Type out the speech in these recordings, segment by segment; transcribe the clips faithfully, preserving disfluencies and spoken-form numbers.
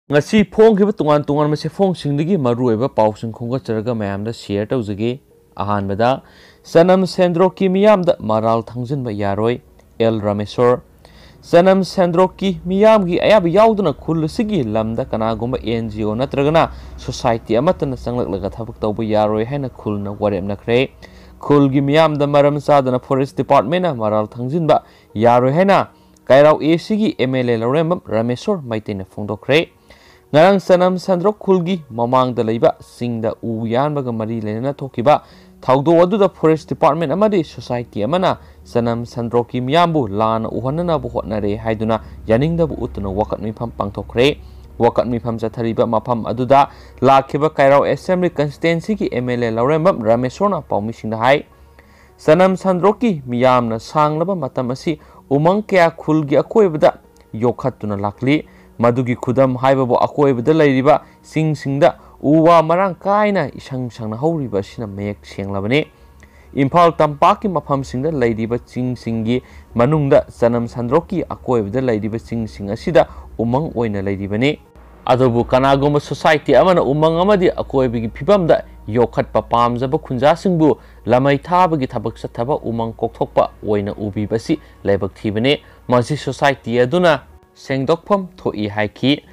ꯉꯁꯤ ꯐꯣꯡꯈꯤꯕ ꯇꯣꯉꯥꯟ ꯇꯣꯉꯥꯟꯕ ꯆꯦꯐꯣꯡꯁꯤꯡꯗꯒꯤ ꯃꯔꯨꯑꯣꯏꯕ ꯄꯥꯎꯁꯤꯡ ꯈꯣꯝꯒꯠꯆꯔꯒ ꯃꯌꯥꯝꯗ ꯁꯤꯌꯔ ꯇꯧꯖꯒꯦ꯫ ꯑꯍꯥꯟꯕꯗ, ꯆꯅꯝ ꯁꯦꯟꯗ꯭ꯔꯣꯛꯀꯤ ꯃꯤꯌꯥꯝꯗ ꯃꯔꯥꯜ ꯊꯥꯡꯖꯤꯟꯕ ꯌꯥꯔꯣꯏ, ꯑꯦꯜ ꯔꯥꯃꯦꯁꯣꯔ꯫ ꯆꯅꯝ ꯁꯦꯟꯗ꯭ꯔꯣꯛꯀꯤ ꯃꯤꯌꯥꯝꯒꯤ ꯑꯌꯥꯕ ꯌꯥꯎꯗꯅ ꯈꯨꯜ ꯑꯁꯤꯒꯤ ꯂꯝꯗ ꯀꯅꯥꯒꯨꯝꯕ ꯑꯦꯟ ꯖꯤ ꯑꯣ ꯅꯠꯇ꯭ꯔꯒꯅ ꯁꯣꯁꯥꯏꯇꯤ ꯑꯃꯠꯇꯅ ꯆꯪꯂꯛꯂꯒ ꯊꯕꯛ ꯇꯧꯕ ꯌꯥꯔꯣꯏ ꯍꯥꯏꯅ ꯈꯨꯜꯅ ꯋꯥꯔꯦꯞꯅꯈ꯭ꯔꯦ꯫ ꯈꯨꯜꯒꯤ ꯃꯤꯌꯥꯝꯗ ꯃꯔꯝ ꯆꯥꯗꯅ ꯐꯣꯔꯦꯁ ꯗꯤꯄꯥꯔꯠꯃꯦꯟꯅ ꯃꯔꯥꯜ ꯊꯥꯡꯖꯤꯟꯕ ꯌꯥꯔꯣꯏ ꯍꯥꯏꯅ ꯀꯩꯔꯥꯎ ꯑꯦ ꯁꯤꯒꯤ ꯑꯦꯝ ꯑꯦꯜ ꯑꯦ ꯂꯧꯔꯦꯝꯕꯝ ꯔꯥꯃꯦꯁꯣꯔ ꯃꯩꯇꯩꯅ ꯐꯣꯡꯗꯣꯛꯈ꯭ꯔꯦ꯫ ꯉꯔꯥꯡ ꯆꯅꯝ ꯁꯦꯟꯗ꯭ꯔꯣꯛ ꯈꯨꯜꯒꯤ ꯃꯃꯥꯡꯗ ꯂꯩꯕ ꯆꯤꯡꯗ ꯎ ꯌꯥꯟꯕꯒ ꯃꯔꯤ ꯂꯩꯅꯅ ꯊꯣꯛꯈꯤꯕ ꯊꯧꯗꯣꯛ ꯑꯗꯨꯗ ꯐꯣꯔꯦꯁ ꯗꯤꯄꯥꯔꯠꯃꯦꯟ ꯑꯃꯗꯤ ꯁꯣꯁꯥꯏꯇꯤ ꯑꯃꯅ ꯆꯅꯝ ꯁꯦꯟꯗ꯭ꯔꯣꯛꯀꯤ ꯃꯤꯌꯥꯝꯕꯨ ꯂꯥꯟꯅ ꯎꯍꯟꯅꯅꯕ ꯍꯣꯠꯅꯔꯦ ꯍꯥꯏꯗꯨꯅ ꯌꯥꯅꯤꯡꯗꯕ ꯎꯠꯇꯨꯅ ꯋꯥꯀꯠ ꯃꯤꯐꯝ ꯄꯥꯡꯊꯣꯛꯈ꯭ꯔꯦ꯫ ꯋꯥꯀꯠ ꯃꯤꯐꯝ ꯆꯠꯊꯔꯤꯕ ꯃꯐꯝ ꯑꯗꯨꯗ ꯂꯥꯛꯈꯤꯕ ꯀꯩꯔꯥꯎ ꯑꯦꯁꯦꯝꯕ꯭ꯂꯤ ꯀꯟꯁꯇꯤꯇ꯭ꯋꯦꯟꯁꯤꯒꯤ ꯑꯦꯝ ꯑꯦꯜ ꯑꯦ ꯂꯧꯔꯦꯝꯕꯝ ꯔꯥꯃꯦꯁꯣꯔꯅ ꯄꯥꯎꯃꯤꯁꯤꯡꯗ ꯍꯥꯏ, ꯆꯅꯝ ꯁꯟꯗ꯭ꯔꯣꯛꯀꯤ ꯃꯤꯌꯥꯝꯅ ꯁꯥꯡꯂꯕ ꯃꯇꯝ ꯑꯁꯤ ꯎꯃꯪ ꯀꯌꯥ ꯈꯨꯜꯒꯤ ꯑꯀꯣꯏꯕꯗ ꯌꯣꯛꯈꯠꯇꯨꯅ ꯂꯥꯛꯂꯤ꯫ ꯃꯗꯨꯒꯤ ꯈꯨꯗꯝ ꯍꯥꯏꯕꯕꯨ ꯑꯀꯣꯏꯕꯗ ꯂꯩꯔꯤꯕ ꯆꯤꯡꯁꯤꯡꯗ ꯎ ꯋꯥ ꯃꯔꯥꯡ ꯀꯥꯏꯅ ꯏꯁꯪ ꯁꯪꯅ ꯍꯧꯔꯤꯕ ꯑꯁꯤꯅ ꯃꯌꯦꯛ ꯁꯦꯡꯂꯕꯅꯤ꯫ ꯏꯝꯐꯥꯜ ꯇꯝꯄꯥꯛꯀꯤ ꯃꯐꯝꯁꯤꯡꯗ ꯂꯩꯔꯤꯕ ꯆꯤꯡꯁꯤꯡꯒꯤ ꯃꯅꯨꯡꯗ ꯆꯅꯝ ꯁꯟꯗ꯭ꯔꯣꯛꯀꯤ ꯑꯀꯣꯏꯕꯗ ꯂꯩꯔꯤꯕ ꯆꯤꯡꯁꯤꯡ ꯑꯁꯤꯗ ꯎꯃꯪ ꯑꯣꯏꯅ ꯂꯩꯔꯤꯕꯅꯤ꯫ ꯑꯗꯨꯕꯨ ꯀꯅꯥꯒꯨꯝꯕ ꯁꯣꯁꯥꯏꯇꯤ ꯑꯃꯅ ꯎꯃꯪ ꯑꯃꯗꯤ ꯑꯀꯣꯏꯕꯒꯤ ꯐꯤꯕꯝꯗ ꯌꯣꯛꯈꯠꯄ ꯄꯥꯝꯖꯕ ꯈꯨꯟꯖꯥꯁꯤꯡꯕꯨ ꯂꯃꯩ ꯊꯥꯕꯒꯤ ꯊꯕꯛ ꯆꯠꯊꯕ ꯎꯃꯪ ꯀꯣꯛꯊꯣꯛꯄ ꯑꯣꯏꯅ ꯎꯕꯤꯕꯁꯤ ꯂꯥꯏꯕꯛ ꯊꯤꯕꯅꯤ꯫ ꯃꯁꯤ ꯁꯣꯁꯥꯏꯇꯤ ꯑꯗꯨꯅ ꯁꯦꯡꯗꯣꯛꯐꯝ ꯊꯣꯛꯏ ꯍꯥꯏꯈꯤ꯫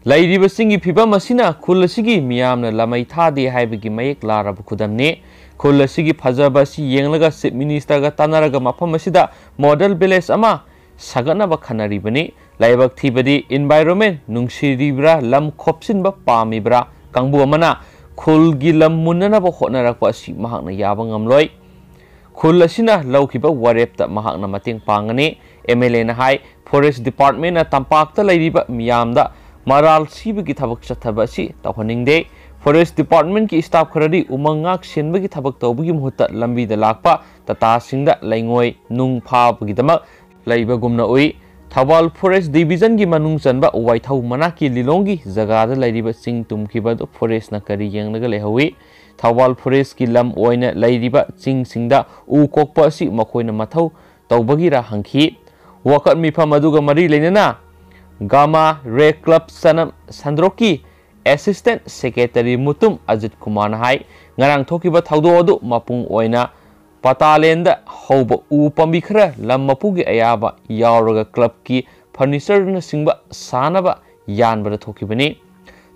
ꯂꯩꯔꯤꯕꯁꯤꯡꯒꯤ ꯐꯤꯕꯝ ꯑꯁꯤꯅ ꯈꯨꯜ ꯑꯁꯤꯒꯤ ꯃꯤꯌꯥꯝꯅ ꯂꯃꯩ ꯊꯥꯗꯦ ꯍꯥꯏꯕꯒꯤ ꯃꯌꯦꯛ ꯂꯥꯔꯕ ꯈꯨꯗꯝꯅꯤ꯫ ꯈꯨꯜ ꯑꯁꯤꯒꯤ ꯐꯖꯕ ꯑꯁꯤ ꯌꯦꯡꯂꯒ ꯆꯤꯐ ꯃꯤꯅꯤꯁꯇꯔꯒ ꯇꯥꯟꯅꯔꯒ ꯃꯐꯝ ꯑꯁꯤꯗ ꯃꯣꯗꯦꯜ ꯚꯤꯂꯦꯖ ꯑꯃ ꯁꯥꯒꯠꯅꯕ ꯈꯟꯅꯔꯤꯕꯅꯤ꯫ ꯂꯥꯏꯕꯛ ꯊꯤꯕꯗꯤ ꯏꯟꯚꯥꯏꯔꯣꯟꯃꯦꯟ ꯅꯨꯡꯁꯤꯔꯤꯕ꯭ꯔꯥ, ꯂꯝ ꯈꯣꯞꯆꯤꯟꯕ ꯄꯥꯝꯃꯤꯕ꯭ꯔꯥ ꯀꯥꯡꯕꯨ ꯑꯃꯅ ꯈꯨꯜꯒꯤ ꯂꯝ ꯃꯨꯟꯅꯅꯕ ꯍꯣꯠꯅꯔꯛꯄ ꯑꯁꯤ ꯃꯍꯥꯛꯅ ꯌꯥꯕ ꯉꯝꯂꯣꯏ꯫ ꯈꯨꯜ ꯑꯁꯤꯅ ꯂꯧꯈꯤꯕ ꯋꯥꯔꯦꯞꯇ ꯃꯍꯥꯛꯅ ꯃꯇꯦꯡ ꯄꯥꯡꯒꯅꯤ꯫ ꯑꯦꯝ ꯑꯦꯜ ꯑꯦꯅ ꯍꯥꯏ, ꯐꯣꯔꯦꯁ ꯗꯤꯄꯥꯔꯠꯃꯦꯟꯅ ꯇꯝꯄꯥꯛꯇ ꯂꯩꯔꯤꯕ ꯃꯤꯌꯥꯝꯗ ꯃꯔꯥꯜ ꯁꯤꯕꯒꯤ ꯊꯕꯛ ꯆꯠꯊꯕ ꯑꯁꯤ ꯇꯧꯍꯟꯅꯤꯡꯗꯦ꯫ ꯐꯣꯔꯦꯁ ꯗꯤꯄꯥꯔꯠꯃꯦꯟꯒꯤ ꯁ꯭ꯇꯥꯐ ꯈꯔꯗꯤ ꯎꯃꯪ ꯉꯥꯛ ꯁꯦꯟꯕꯒꯤ ꯊꯕꯛ ꯇꯧꯕꯒꯤ ꯃꯍꯨꯠꯇ ꯂꯝꯕꯤꯗ ꯂꯥꯛꯄ ꯇꯥꯇꯥꯁꯤꯡꯗ ꯂꯩꯉꯣꯏ ꯅꯨꯡ ꯐꯥꯕꯒꯤꯗꯃꯛ ꯂꯩꯕꯒꯨꯝꯅ ꯎꯏ꯫ ꯊꯧꯕꯥꯜ ꯐꯣꯔꯦꯁ ꯗꯤꯕꯤꯖꯟꯒꯤ ꯃꯅꯨꯡ ꯆꯟꯕ ꯋꯥꯏꯊꯧ ꯃꯅꯥꯛꯀꯤ ꯂꯤꯂꯣꯡꯒꯤ ꯖꯒꯥꯗ ꯂꯩꯔꯤꯕ ꯆꯤꯡ ꯇꯨꯝꯈꯤꯕ ꯑꯗꯨ ꯐꯣꯔꯦꯁꯅ ꯀꯔꯤ ꯌꯦꯡꯂꯒ ꯂꯩꯍꯧꯏ? ꯊꯧꯕꯥꯜ ꯐꯣꯔꯦꯁꯀꯤ ꯂꯝ ꯑꯣꯏꯅ ꯂꯩꯔꯤꯕ ꯆꯤꯡꯁꯤꯡꯗ ꯎ ꯀꯣꯛꯄ ꯑꯁꯤ ꯃꯈꯣꯏꯅ ꯃꯊꯧ ꯇꯧꯕꯒꯤꯔ ꯍꯪꯈꯤ꯫ ꯋꯥꯀꯠ ꯃꯤꯐꯝ ꯑꯗꯨꯒ ꯃꯔꯤ ꯂꯩꯅꯅ ꯒꯥꯃꯥ ꯔꯦ ꯀ꯭ꯂꯕ ꯆꯅꯝ ꯁꯟꯗ꯭ꯔꯣꯛꯀꯤ ꯑꯦꯁꯤꯁꯇꯦꯟꯠ ꯁꯦꯀ꯭ꯔꯦꯇꯔꯤ ꯃꯨꯇꯨꯝ ꯑꯖꯤꯠ ꯀꯨꯃꯥꯔꯅ ꯍꯥꯏ, ꯉꯔꯥꯡ ꯊꯣꯛꯈꯤꯕ ꯊꯧꯗꯣꯛ ꯑꯗꯨ ꯃꯄꯨꯡ ꯑꯣꯏꯅ ꯄꯇꯥꯂꯦꯟꯗ ꯍꯧꯕ ꯎ ꯄꯥꯝꯕꯤ ꯈꯔ ꯂꯝ ꯃꯄꯨꯒꯤ ꯑꯌꯥꯕ ꯌꯥꯎꯔꯒ ꯀ꯭ꯂꯕꯀꯤ ꯐꯔꯅꯤꯆꯔꯅꯆꯤꯡꯕ ꯁꯥꯅꯕ ꯌꯥꯟꯕꯗ ꯊꯣꯛꯈꯤꯕꯅꯤ꯫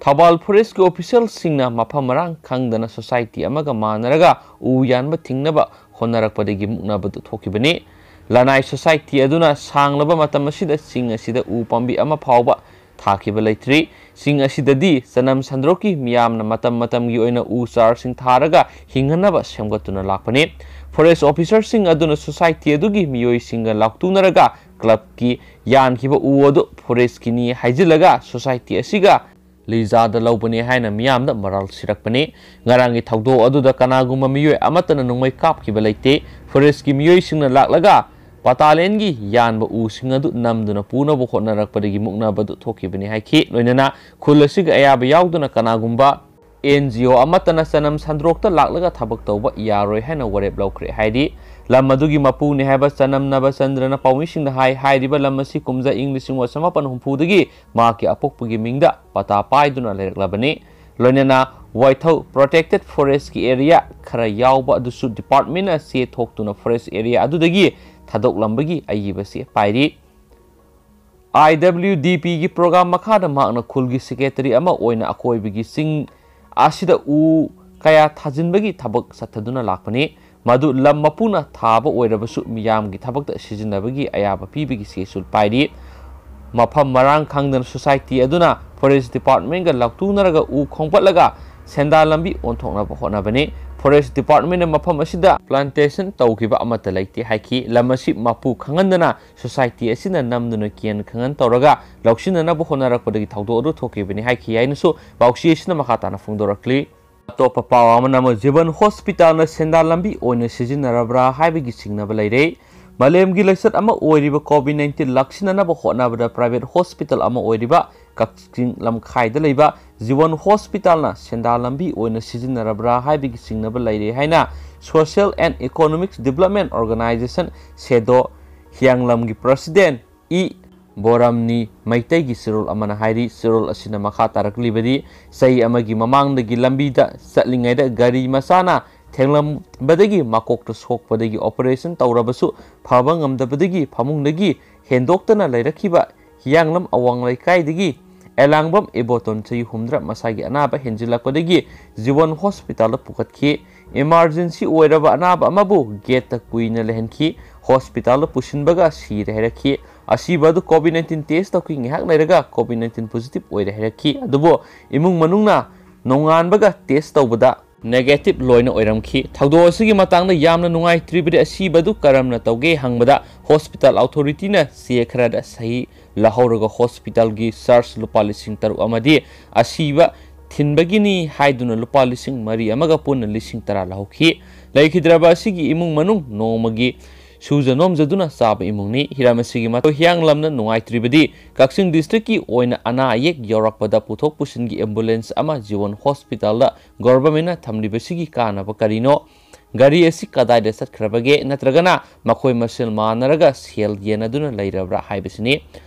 ꯊꯧꯕꯥꯜ ꯐꯣꯔꯦꯁ꯭ꯠꯀꯤ ꯑꯣꯐꯤꯁꯤꯌꯦꯜꯁꯤꯡꯅ ꯃꯐꯝ ꯃꯔꯥꯡ ꯈꯪꯗꯅ ꯁꯣꯁꯥꯏꯇꯤ ꯑꯃꯒ ꯃꯥꯟꯅꯔꯒ ꯎ ꯌꯥꯟꯕ ꯊꯤꯡꯅꯕ ꯍꯣꯠꯅꯔꯛꯄꯗꯒꯤ ꯃꯨꯛꯅꯕꯗꯨ ꯊꯣꯛꯈꯤꯕꯅꯤ꯫ ꯂꯅꯥꯏ ꯁꯣꯁꯥꯏꯇꯤ ꯑꯗꯨꯅ ꯁꯥꯡꯂꯕ ꯃꯇꯝ ꯑꯁꯤꯗ ꯆꯤꯡ ꯑꯁꯤꯗ ꯎ ꯄꯥꯝꯕꯤ ꯑꯃ ꯐꯥꯎꯕ ꯊꯥꯈꯤꯕ ꯂꯩꯇ꯭ꯔꯤ꯫ ꯆꯤꯡ ꯑꯁꯤꯗꯗꯤ ꯆꯅꯝ ꯁꯟꯗ꯭ꯔꯣꯛꯀꯤ ꯃꯤꯌꯥꯝꯅ ꯃꯇꯝ ꯃꯇꯝꯒꯤ ꯑꯣꯏꯅ ꯎ ꯆꯥꯔꯁꯤꯡ ꯊꯥꯔꯒ ꯍꯤꯡꯍꯟꯅꯕ ꯁꯦꯝꯒꯠꯇꯨꯅ ꯂꯥꯛꯄꯅꯤ꯫ ꯐꯣꯔꯦꯁ꯭ꯠ ꯑꯣꯐꯤꯁꯔꯁꯤꯡ ꯑꯗꯨꯅ ꯁꯣꯁꯥꯏꯇꯤ ꯑꯗꯨꯒꯤ ꯃꯤꯑꯣꯏꯁꯤꯡꯒ ꯂꯥꯎꯊꯣꯛꯅꯔꯒ ꯀ꯭ꯂꯕꯀꯤ ꯌꯥꯟꯈꯤꯕ ꯎ ꯑꯗꯨ ꯐꯣꯔꯦꯁ꯭ꯠꯀꯤꯅꯤ ꯍꯥꯏꯖꯤꯜꯂꯒ ꯁꯣꯁꯥꯏꯇꯤ ꯑꯁꯤꯒ ꯂꯤꯖꯥꯗ ꯂꯧꯕꯅꯤ ꯍꯥꯏꯅ ꯃꯤꯌꯥꯝꯗ ꯃꯔꯥꯜ ꯁꯤꯔꯛꯄꯅꯤ꯫ ꯉꯔꯥꯡꯒꯤ ꯊꯧꯗꯣꯛ ꯑꯗꯨꯗ ꯀꯅꯥꯒꯨꯝꯕ ꯃꯤꯑꯣꯏ ꯑꯃꯠꯇꯅ ꯅꯣꯡꯃꯩ ꯀꯥꯞꯈꯤꯕ ꯂꯩꯇꯦ꯫ ꯐꯣꯔꯦꯁ꯭ꯠꯀꯤ ꯃꯤꯑꯣꯏꯁꯤꯡꯅ ꯂꯥꯛꯂꯒ ꯄꯇꯥꯂꯦꯟꯒꯤ ꯌꯥꯟꯕ ꯎꯁꯤꯡ ꯑꯗꯨ ꯅꯝꯗꯨꯅ ꯄꯨꯅꯕ ꯍꯣꯠꯅꯔꯛꯄꯗꯒꯤ ꯃꯨꯛꯅꯕꯗꯨ ꯊꯣꯛꯈꯤꯕꯅꯤ ꯍꯥꯏꯈꯤ꯫ ꯂꯣꯏꯅꯅ ꯈꯨꯜ ꯑꯁꯤꯒꯤ ꯑꯌꯥꯕ ꯌꯥꯎꯗꯅ ꯀꯅꯥꯒꯨꯝꯕ ꯑꯦꯟ ꯖꯤ ꯑꯣ ꯑꯃꯠꯇꯅ ꯆꯅꯝ ꯁꯟꯗ꯭ꯔꯣꯛꯇ ꯂꯥꯛꯂꯒ ꯊꯕꯛ ꯇꯧꯕ ꯌꯥꯔꯣꯏ ꯍꯥꯏꯅ ꯋꯥꯔꯦꯞ ꯂꯧꯈ꯭ꯔꯦ ꯍꯥꯏꯔꯤ꯫ ꯂꯝ ꯑꯗꯨꯒꯤ ꯃꯄꯨꯅꯤ ꯍꯥꯏꯕ ꯆꯅꯝ ꯅꯕꯆꯟꯗ꯭ꯔꯅ ꯄꯥꯎꯃꯤꯁꯤꯡꯗ ꯍꯥꯏ, ꯍꯥꯏꯔꯤꯕ ꯂꯝ ꯑꯁꯤ ꯀꯨꯝꯖꯥ ꯏꯪ ꯂꯤꯁꯤꯡ ꯑꯃ ꯆꯃꯥꯄꯟ ꯍꯨꯝꯐꯨꯗꯒꯤ ꯃꯍꯥꯛꯀꯤ ꯑꯄꯣꯛꯄꯒꯤ ꯃꯤꯡꯗ ꯄꯇꯥ ꯄꯥꯏꯗꯨꯅ ꯂꯩꯔꯛꯂꯕꯅꯤ꯫ ꯂꯣꯏꯅꯅ ꯋꯥꯏꯊꯧ ꯄ꯭ꯔꯣꯇꯦꯛꯇꯦꯗ ꯐꯣꯔꯦꯁ꯭ꯠꯀꯤ ꯑꯦꯔꯤꯌꯥ ꯈꯔ ꯌꯥꯎꯕ ꯑꯗꯨꯁꯨ ꯗꯤꯄꯥꯔꯠꯃꯦꯟꯠꯅ ꯆꯦ ꯊꯣꯛꯇꯨꯅ ꯐꯣꯔꯦꯁ꯭ꯠ ꯑꯦꯔꯤꯌꯥ ꯑꯗꯨꯗꯒꯤ ꯊꯥꯗꯣꯛꯂꯝꯕꯒꯤ ꯑꯏꯕꯁꯤ ꯄꯥꯏꯔꯤ꯫ ꯑꯥꯏ ꯗꯕ꯭ꯂꯤꯎ ꯗꯤ ꯄꯤꯒꯤ ꯄ꯭ꯔꯣꯒ꯭ꯔꯥꯝ ꯃꯈꯥꯗ ꯃꯍꯥꯛꯅ ꯈꯨꯜꯒꯤ ꯁꯦꯀ꯭ꯔꯦꯇꯔꯤ ꯑꯃ ꯑꯣꯏꯅ ꯑꯀꯣꯏꯕꯒꯤ ꯆꯤꯡ ꯑꯁꯤꯗ ꯎ ꯀꯌꯥ ꯊꯥꯖꯤꯟꯕꯒꯤ ꯊꯕꯛ ꯆꯠꯊꯗꯨꯅ ꯂꯥꯛꯄꯅꯤ꯫ ꯃꯗꯨ ꯂꯝ ꯃꯄꯨꯅ ꯊꯥꯕ ꯑꯣꯏꯔꯕꯁꯨ ꯃꯤꯌꯥꯝꯒꯤ ꯊꯕꯛꯇ ꯁꯤꯖꯤꯟꯅꯕꯒꯤ ꯑꯌꯥꯕ ꯄꯤꯕꯒꯤ ꯆꯦꯁꯨ ꯄꯥꯏꯔꯤ꯫ ꯃꯐꯝ ꯃꯔꯥꯡ ꯈꯪꯗꯅ ꯁꯣꯁꯥꯏꯇꯤ ꯑꯗꯨꯅ ꯐꯣꯔꯦꯁ꯭ꯠ ꯗꯤꯄꯥꯔꯠꯃꯦꯟꯠꯒ ꯂꯥꯎꯊꯣꯛꯅꯔꯒ ꯎ ꯈꯣꯝꯒꯠꯂꯒ ꯁꯦꯟꯗꯥꯟ ꯂꯝꯕꯤ ꯑꯣꯟꯊꯣꯛꯅꯕ ꯍꯣꯠꯅꯕꯅꯤ꯫ ꯐꯣꯔꯦꯁ꯭ꯠ ꯗꯤꯄꯥꯔꯠꯃꯦꯟꯠꯅ ꯃꯐꯝ ꯑꯁꯤꯗ ꯄ꯭ꯂꯥꯟꯇꯦꯁꯟ ꯇꯧꯈꯤꯕ ꯑꯃꯠꯇ ꯂꯩꯇꯦ ꯍꯥꯏꯈꯤ꯫ ꯂꯝ ꯑꯁꯤ ꯃꯄꯨ ꯈꯪꯍꯟꯗꯅ ꯁꯣꯁꯥꯏꯇꯤ ꯑꯁꯤꯅ ꯅꯝꯗꯨꯅ ꯀꯦꯟ ꯈꯪꯍꯟ ꯇꯧꯔꯒ ꯂꯧꯁꯤꯟꯅꯅꯕ ꯍꯣꯠꯅꯔꯛꯄꯗꯒꯤ ꯊꯧꯗꯣꯛ ꯑꯗꯨ ꯊꯣꯛꯈꯤꯕꯅꯤ ꯍꯥꯏꯈꯤ ꯍꯥꯏꯅꯁꯨ ꯄꯥꯎꯆꯦ ꯑꯁꯤꯅ ꯃꯈꯥ ꯇꯥꯅ ꯐꯣꯡꯗꯣꯔꯛꯂꯤ꯫ ꯑꯇꯣꯞꯄ ꯄꯥꯎ ꯑꯃꯅ ꯑꯃꯨꯛ ꯖꯤꯕꯟ ꯍꯣꯁꯄꯤꯇꯥꯜꯅ ꯁꯦꯟꯗꯥꯟ ꯂꯝꯕꯤ ꯑꯣꯏꯅ ꯁꯤꯖꯤꯟꯅꯔꯕ꯭ꯔꯥ ꯍꯥꯏꯕꯒꯤ ꯆꯤꯡꯅꯕ ꯂꯩꯔꯦ꯫ ꯃꯥꯂꯦꯝꯒꯤ ꯂꯥꯏꯆꯠ ꯑꯃ ꯑꯣꯏꯔꯤꯕ ꯀꯣꯚꯤꯗ ꯅꯥꯏꯟꯇꯤꯟ ꯂꯥꯛꯁꯤꯟꯅꯅꯕ ꯍꯣꯠꯅꯕꯗ ꯄ꯭ꯔꯥꯏꯚꯦꯠ ꯍꯣꯁꯄꯤꯇꯥꯜ ꯑꯃ ꯑꯣꯏꯔꯤꯕ ꯀꯛꯆꯤꯡ ꯂꯝꯈꯥꯏꯗ ꯂꯩꯕ ꯖꯤꯕꯟ ꯍꯣꯁꯄꯤꯇꯥꯜꯅ ꯁꯦꯟꯗꯥꯟ ꯂꯝꯕꯤ ꯑꯣꯏꯅ ꯁꯤꯖꯤꯟꯅꯔꯕ꯭ꯔꯥ ꯍꯥꯏꯕꯒꯤ ꯆꯤꯡꯅꯕ ꯂꯩꯔꯦ ꯍꯥꯏꯅ Social and Economic Development Organisation, ꯁꯦꯗꯣ, ꯍꯤꯌꯥꯡꯂꯝꯒꯤ ꯄ꯭ꯔꯁꯤꯗꯦꯟꯠ ꯏ ꯕꯣꯔꯝꯅꯤ꯫ ꯃꯩꯇꯩꯒꯤ ꯆꯦꯔꯣꯜ ꯑꯃꯅ ꯍꯥꯏꯔꯤ꯫ ꯆꯦꯔꯣꯜ ꯑꯁꯤꯅ ꯃꯈꯥ ꯇꯥꯔꯛꯂꯤꯕꯗꯤ, ꯆꯍꯤ ꯑꯃꯒꯤ ꯃꯃꯥꯡꯗꯒꯤ ꯂꯝꯕꯤꯗ ꯆꯠꯂꯤꯉꯩꯗ ꯒꯥꯔꯤ ꯃꯆꯥꯅ ꯊꯦꯡꯂꯝꯕꯗꯒꯤ ꯃꯀꯣꯛꯇ ꯁꯣꯛꯄꯗꯒꯤ ꯑꯣꯄꯔꯦꯁꯟ ꯇꯧꯔꯕꯁꯨ ꯐꯕ ꯉꯝꯗꯕꯗꯒꯤ ꯐꯃꯨꯡꯗꯒꯤ ꯍꯦꯟꯗꯣꯛꯇꯅ ꯂꯩꯔꯛꯈꯤꯕ ꯍꯤꯌꯥꯡꯂꯝ ꯑꯋꯥꯡ ꯂꯩꯀꯥꯏꯗꯒꯤ ꯑꯦꯂꯥꯡꯕꯝ ꯏꯕꯣꯇꯣꯟ, ꯆꯍꯤ ꯍꯨꯝꯗ꯭ꯔꯥ, ꯃꯁꯥꯒꯤ ꯑꯅꯥꯕ ꯍꯦꯟꯖꯤꯜꯂꯛꯄꯗꯒꯤ ꯖꯤꯕꯟ ꯍꯣꯁꯄꯤꯇꯥꯜꯗ ꯄꯨꯈꯠꯈꯤ꯫ ꯏꯃꯥꯔꯖꯦꯟꯁꯤ ꯑꯣꯏꯔꯕ ꯑꯅꯥꯕ ꯑꯃꯕꯨ ꯒꯦꯠꯇ ꯀꯨꯏꯅ ꯂꯩꯍꯟꯈꯤ꯫ ꯍꯣꯁꯄꯤꯇꯥꯜꯗ ꯄꯨꯁꯤꯟꯕꯒ ꯁꯤꯔꯦ ꯍꯥꯏꯔꯛꯈꯤ꯫ ꯑꯁꯤꯕ ꯑꯗꯨ ꯀꯣꯚꯤꯗ ꯅꯥꯏꯟꯇꯤꯟ ꯇꯦꯁ ꯇꯧꯈꯤ꯫ ꯉꯥꯏꯍꯥꯛ ꯂꯩꯔꯒ ꯀꯣꯚꯤꯗ ꯅꯥꯏꯟꯇꯤꯟ ꯄꯣꯖꯤꯇꯤꯚ ꯑꯣꯏꯔꯦ ꯍꯥꯏꯔꯛꯈꯤ꯫ ꯑꯗꯨꯕꯨ ꯏꯃꯨꯡ ꯃꯅꯨꯡꯅ ꯅꯣꯡꯉꯥꯟꯕꯒ ꯇꯦꯁ ꯇꯧꯕꯗ ꯅꯦꯒꯦꯇꯤꯚ ꯂꯣꯏꯅ ꯑꯣꯏꯔꯝꯈꯤ꯫ ꯊꯧꯗꯣꯛ ꯑꯁꯤꯒꯤ ꯃꯇꯥꯡꯗ ꯌꯥꯝꯅ ꯅꯨꯡꯉꯥꯏꯇ꯭ꯔꯤꯕꯗꯤ ꯑꯁꯤꯕ ꯑꯗꯨ ꯀꯔꯝꯅ ꯇꯧꯒꯦ ꯍꯪꯕꯗ ꯍꯣꯁꯄꯤꯇꯥꯜ ꯑꯣꯊꯣꯔꯤꯇꯤꯅ ꯆꯦ ꯈꯔꯗ ꯁꯍꯤ ꯂꯧꯍꯧꯔꯒ ꯍꯣꯁꯄꯤꯇꯥꯜꯒꯤ ꯆꯥꯔꯖ ꯂꯨꯄꯥ ꯂꯤꯁꯤꯡ ꯇꯔꯨꯛ ꯑꯃꯗꯤ ꯑꯁꯤꯕ ꯊꯤꯟꯕꯒꯤꯅꯤ ꯍꯥꯏꯗꯨꯅ ꯂꯨꯄꯥ ꯂꯤꯁꯤꯡ ꯃꯔꯤ ꯑꯃꯒ ꯄꯨꯟꯅ ꯂꯤꯁꯤꯡ ꯇꯔꯥ ꯂꯧꯍꯧꯈꯤ꯫ ꯂꯩꯈꯤꯗ꯭ꯔꯕ ꯑꯁꯤꯒꯤ ꯏꯃꯨꯡ ꯃꯅꯨꯡ ꯅꯣꯡꯃꯒꯤ ꯁꯨꯖ ꯅꯣꯝꯖꯗꯨꯅ ꯆꯥꯕ ꯏꯃꯨꯡꯅꯤ꯫ ꯍꯤꯔꯝ ꯑꯁꯤꯒꯤ ꯃꯇꯧ ꯍꯤꯌꯥꯡꯂꯝꯅ ꯅꯨꯡꯉꯥꯏꯇ꯭ꯔꯤꯕꯗꯤ ꯀꯛꯆꯤꯡ ꯗꯤꯁꯇ꯭ꯔꯤꯛꯀꯤ ꯑꯣꯏꯅ ꯑꯅꯥ ꯑꯌꯦꯛ ꯌꯧꯔꯛꯄꯗ ꯄꯨꯊꯣꯛ ꯄꯨꯁꯤꯟꯒꯤ ꯑꯦꯝꯕꯨꯂꯦꯟꯁ ꯑꯃ ꯖꯤꯕꯟ ꯍꯣꯁꯄꯤꯇꯥꯜꯗ ꯒꯣꯚꯔꯟꯃꯦꯟꯠꯅ ꯊꯝꯂꯤꯕꯁꯤꯒꯤ ꯀꯥꯟꯅꯕ ꯀꯔꯤꯅꯣ? ꯒꯥꯔꯤ ꯑꯁꯤ ꯀꯗꯥꯏꯗ ꯆꯠꯈ꯭ꯔꯕꯒꯦ? ꯅꯠꯇ꯭ꯔꯒꯅ ꯃꯈꯣꯏ ꯃꯁꯦꯜ ꯃꯥꯟꯅꯔꯒ ꯁꯦꯜ ꯌꯦꯟꯅꯗꯨꯅ ꯂꯩꯔꯕ꯭ꯔꯥ ꯍꯥꯏꯕꯁꯤꯅꯤ꯫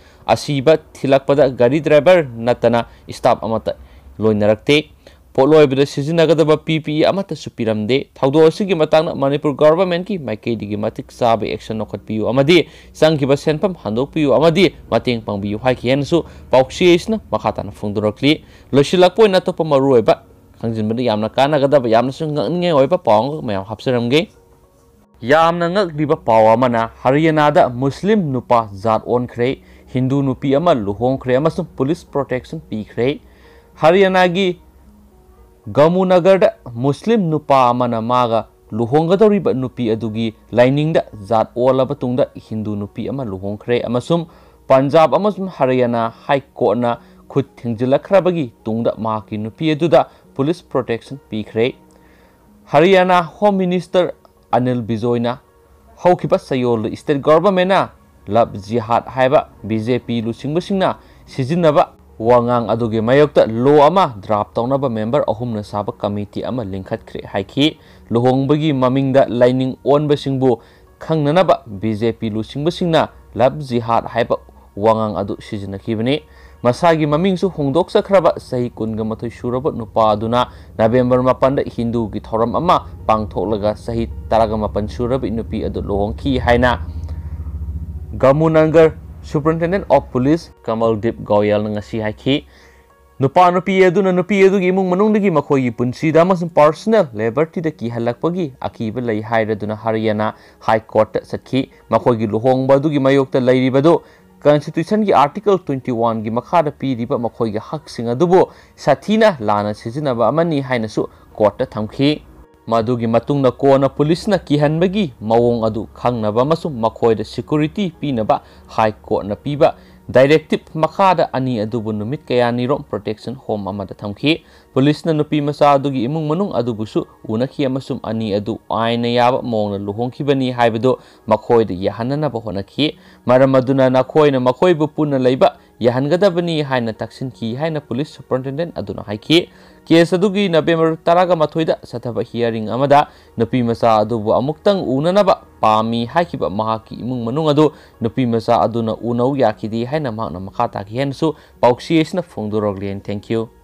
ꯑꯁꯤꯕ ꯊꯤꯜꯂꯛꯄꯗ ꯒꯥꯔꯤ ꯗ꯭ꯔꯥꯏꯚꯔ ꯅꯠꯇꯅ ꯁ꯭ꯇꯥꯐ ꯑꯃꯠꯇ ꯂꯣꯏꯅꯔꯛꯇꯦ꯫ ꯄꯣꯠꯂꯣꯏꯕꯗ ꯁꯤꯖꯤꯟꯅꯒꯗꯕ ꯄꯤ ꯄꯤ ꯏ ꯑꯃꯠꯇꯁꯨ ꯄꯤꯔꯝꯗꯦ꯫ ꯊꯧꯗꯣꯛ ꯑꯁꯤꯒꯤ ꯃꯇꯥꯡꯗ ꯃꯅꯤꯄꯨꯔ ꯒꯣꯚꯔꯟꯃꯦꯟꯠꯀꯤ ꯃꯥꯏꯀꯩꯗꯒꯤ ꯃꯇꯤꯛ ꯆꯥꯕ ꯑꯦꯛꯁꯟ ꯂꯧꯈꯠꯄꯤꯌꯨ ꯑꯃꯗꯤ ꯆꯪꯈꯤꯕ ꯁꯦꯟꯐꯝ ꯍꯟꯗꯣꯛꯄꯤꯌꯨ ꯑꯃꯗꯤ ꯃꯇꯦꯡ ꯄꯥꯡꯕꯤꯌꯨ ꯍꯥꯏꯈꯤ ꯍꯥꯏꯅꯁꯨ ꯄꯥꯎꯆꯦ ꯑꯁꯤꯅ ꯃꯈꯥ ꯇꯥꯅ ꯐꯣꯡꯗꯣꯔꯛꯂꯤ꯫ ꯂꯣꯏꯁꯤꯜꯂꯛꯄ ꯑꯣꯏꯅ ꯑꯇꯣꯞꯄ ꯃꯔꯨꯑꯣꯏꯕ ꯈꯪꯖꯤꯟꯕꯗ ꯌꯥꯝꯅ ꯀꯥꯟꯅꯒꯗꯕ, ꯌꯥꯝꯅꯁꯨ ꯉꯛꯅꯤꯡꯉꯥꯏ ꯑꯣꯏꯕ ꯄꯥꯎ ꯑꯃꯒ ꯃꯌꯥꯝ ꯍꯥꯞꯆꯔꯝꯒꯦ꯫ ꯌꯥꯝꯅ ꯉꯛꯂꯤꯕ ꯄꯥꯎ ꯑꯃꯅ, ꯍꯔꯤꯌꯥꯅꯥꯗ ꯃꯨꯁꯂꯤꯝ ꯅꯨꯄꯥ ꯖꯥꯠ ꯑꯣꯟꯈ꯭ꯔꯦ, ꯍꯤꯟꯗꯨ ꯅꯨꯄꯤ ꯑꯃ ꯂꯨꯍꯣꯡꯈ꯭ꯔꯦ ꯑꯃꯁꯨꯡ ꯄꯨꯂꯤꯁ ꯄ꯭ꯔꯣꯇꯦꯛꯁꯟ ꯄꯤꯈ꯭ꯔꯦ꯫ ꯍꯔꯤꯌꯥꯅꯥꯒꯤ ꯒꯃꯨꯅꯒꯔꯗ ꯃꯨꯁꯂꯤꯝ ꯅꯨꯄꯥ ꯑꯃꯅ ꯃꯥꯒ ꯂꯨꯍꯣꯡꯒꯗꯧꯔꯤꯕ ꯅꯨꯄꯤ ꯑꯗꯨꯒꯤ ꯂꯥꯏꯅꯤꯡꯗ ꯖꯥꯠ ꯑꯣꯜꯂꯕ ꯇꯨꯡꯗ ꯍꯤꯟꯗꯨ ꯅꯨꯄꯤ ꯑꯃ ꯂꯨꯍꯣꯡꯈ꯭ꯔꯦ ꯑꯃꯁꯨꯡ ꯄꯟꯖꯥꯕ ꯑꯃꯁꯨꯡ ꯍꯔꯤꯌꯥꯅꯥ ꯍꯥꯏ ꯀꯣꯔꯠꯅ ꯈꯨꯠ ꯊꯤꯡꯖꯤꯜꯂꯛꯈ꯭ꯔꯕꯒꯤ ꯇꯨꯡꯗ ꯃꯍꯥꯛꯀꯤ ꯅꯨꯄꯤ ꯑꯗꯨꯗ ꯄꯨꯂꯤꯁ ꯄ꯭ꯔꯣꯇꯦꯛꯁꯟ ꯄꯤꯈ꯭ꯔꯦ꯫ ꯍꯔꯤꯌꯥꯅꯥ ꯍꯣꯝ ꯃꯤꯅꯤꯁꯇꯔ ꯑꯅꯤꯜ ꯕꯤꯖꯣꯏꯅ ꯍꯧꯈꯤꯕ ꯆꯌꯣꯜꯗ ꯁ꯭ꯇꯦꯠ ꯒꯣꯚꯔꯟꯃꯦꯟꯠꯅ ꯂꯚ ꯖꯤꯍꯥꯗ ꯍꯥꯏꯕ ꯕꯤ ꯖꯦ ꯄꯤ ꯂꯨꯆꯤꯡꯕꯁꯤꯡꯅ ꯁꯤꯖꯤꯟꯅꯕ ꯋꯥꯉꯥꯡ ꯑꯗꯨꯒꯤ ꯃꯥꯌꯣꯛꯇ ꯂꯣ ꯑꯃ ꯗ꯭ꯔꯥꯐ ꯇꯧꯅꯕ ꯃꯦꯝꯕꯔ ꯑꯍꯨꯝꯅ ꯁꯥꯕ ꯀꯃꯤꯇꯤ ꯑꯃ ꯂꯤꯡꯈꯠꯈ꯭ꯔꯦ ꯍꯥꯏꯈꯤ꯫ ꯂꯨꯍꯣꯡꯕꯒꯤ ꯃꯃꯤꯡꯗ ꯂꯥꯏꯅꯤꯡ ꯑꯣꯟꯕꯁꯤꯡꯕꯨ ꯈꯪꯅꯅꯕ ꯕꯤ ꯖꯦ ꯄꯤ ꯂꯨꯆꯤꯡꯕꯁꯤꯡꯅ ꯂꯚ ꯖꯤꯍꯥꯗ ꯍꯥꯏꯕ ꯋꯥꯉꯥꯡ ꯑꯗꯨ ꯁꯤꯖꯤꯟꯅꯈꯤꯕꯅꯤ꯫ ꯃꯁꯥꯒꯤ ꯃꯃꯤꯡꯁꯨ ꯍꯣꯡꯗꯣꯛꯆꯈ꯭ꯔꯕ ꯆꯍꯤ ꯀꯨꯟꯒ ꯃꯥꯊꯣꯏ ꯁꯨꯔꯕ ꯅꯨꯄꯥ ꯑꯗꯨꯅ ꯅꯕꯦꯝꯕꯔ ꯃꯥꯄꯟꯗ ꯍꯤꯟꯗꯨꯒꯤ ꯊꯧꯔꯝ ꯑꯃ ꯄꯥꯡꯊꯣꯛꯂꯒ ꯆꯍꯤ ꯇꯔꯥꯒ ꯃꯥꯄꯟ ꯁꯨꯔꯕ ꯅꯨꯄꯤ ꯑꯗꯨ ꯂꯨꯍꯣꯡꯈꯤ ꯍꯥꯏꯅ ꯒꯃꯨꯅꯒꯔ Superintendent of Police ꯀꯃꯜꯗꯤꯞ ꯒꯣꯌꯜꯅ ꯉꯁꯤ ꯍꯥꯏꯈꯤ꯫ ꯅꯨꯄꯥ ꯅꯨꯄꯤ ꯑꯗꯨꯅ ꯅꯨꯄꯤ ꯑꯗꯨꯒꯤ ꯏꯃꯨꯡ ꯃꯅꯨꯡꯗꯒꯤ ꯃꯈꯣꯏꯒꯤ ꯄꯨꯟꯁꯤꯗ ꯑꯃꯁꯨꯡ personal libertyꯗ ꯀꯤꯍꯜꯂꯛꯄꯒꯤ ꯑꯀꯤꯕ ꯂꯩ ꯍꯥꯏꯔꯗꯨꯅ ꯍꯔꯤꯌꯥꯅꯥ High Courtꯇ ꯆꯠꯈꯤ꯫ ꯃꯈꯣꯏꯒꯤ ꯂꯨꯍꯣꯡꯕ ꯑꯗꯨꯒꯤ ꯃꯥꯌꯣꯛꯇ ꯂꯩꯔꯤꯕꯗꯨ Constitutionꯒꯤ Article twenty oneꯒꯤ ꯃꯈꯥꯗ ꯄꯤꯔꯤꯕ ꯃꯈꯣꯏꯒꯤ ꯍꯛꯁꯤꯡ ꯑꯗꯨꯕꯨ ꯁꯥꯊꯤꯅ ꯂꯥꯟꯅ ꯁꯤꯖꯤꯟꯅꯕ ꯑꯃꯅꯤ ꯍꯥꯏꯅꯁꯨ courtꯇ ꯊꯝꯈꯤ꯫ ꯃꯗꯨꯒꯤ ꯃꯇꯨꯡꯗ ꯀꯣꯟꯅ ꯄꯨꯂꯤꯁꯅ ꯀꯤꯍꯟꯕꯒꯤ ꯃꯑꯣꯡ ꯑꯗꯨ ꯈꯪꯅꯕ ꯑꯃꯁꯨꯡ ꯃꯈꯣꯏꯗ security ꯄꯤꯅꯕ High Courtꯅ ꯄꯤꯕ directive ꯃꯈꯥꯗ ꯑꯅꯤ ꯑꯗꯨꯕꯨ ꯅꯨꯃꯤꯠ ꯀꯌꯥꯅꯤꯔꯣꯝ protection home ꯑꯃꯗ ꯊꯝꯈꯤ꯫ ꯄꯨꯂꯤꯁꯅ ꯅꯨꯄꯤ ꯃꯆꯥ ꯑꯗꯨꯒꯤ ꯏꯃꯨꯡ ꯃꯅꯨꯡ ꯑꯗꯨꯕꯨꯁꯨ ꯎꯅꯈꯤ ꯑꯃꯁꯨꯡ ꯑꯅꯤ ꯑꯗꯨ ꯑꯥꯏꯟꯅ ꯌꯥꯕ ꯃꯑꯣꯡꯗ ꯂꯨꯍꯣꯡꯈꯤꯕꯅꯤ ꯍꯥꯏꯕꯗꯨ ꯃꯈꯣꯏꯗ ꯌꯥꯍꯟꯅꯅꯕ ꯍꯣꯠꯅꯈꯤ꯫ ꯃꯔꯝ ꯑꯗꯨꯅ ꯅꯈꯣꯏꯅ ꯃꯈꯣꯏꯕꯨ ꯄꯨꯟꯅ ꯂꯩꯕ ꯌꯥꯍꯟꯒꯗꯕꯅꯤ ꯍꯥꯏꯅ ꯇꯛꯁꯤꯟꯈꯤ ꯍꯥꯏꯅ ꯄꯨꯂꯤꯁ superintendent ꯑꯗꯨꯅ ꯍꯥꯏꯈꯤ꯫ Case ꯑꯗꯨꯒꯤ ꯅꯕꯦꯝꯕꯔ ꯇꯔꯥꯒ ꯃꯥꯊꯣꯏꯗ ꯆꯠꯊꯕ hearing ꯑꯃꯗ ꯅꯨꯄꯤ ꯃꯆꯥ ꯑꯗꯨꯕꯨ ꯑꯃꯨꯛꯇꯪ ꯎꯅꯅꯕ ꯄꯥꯝꯃꯤ ꯍꯥꯏꯈꯤꯕ ꯃꯍꯥꯛꯀꯤ ꯏꯃꯨꯡ ꯃꯅꯨꯡ ꯑꯗꯨ ꯅꯨꯄꯤ ꯃꯆꯥ ꯑꯗꯨꯅ ꯎꯅꯧ ꯌꯥꯈꯤꯗꯦ ꯍꯥꯏꯅ ꯃꯍꯥꯛꯅ ꯃꯈꯥ ꯇꯥꯈꯤ ꯍꯥꯏꯅꯁꯨ ꯄꯥꯎꯆꯦ ꯑꯁꯤꯅ ꯐꯣꯡꯗꯣꯔꯛꯂꯤ꯫ Thank you꯫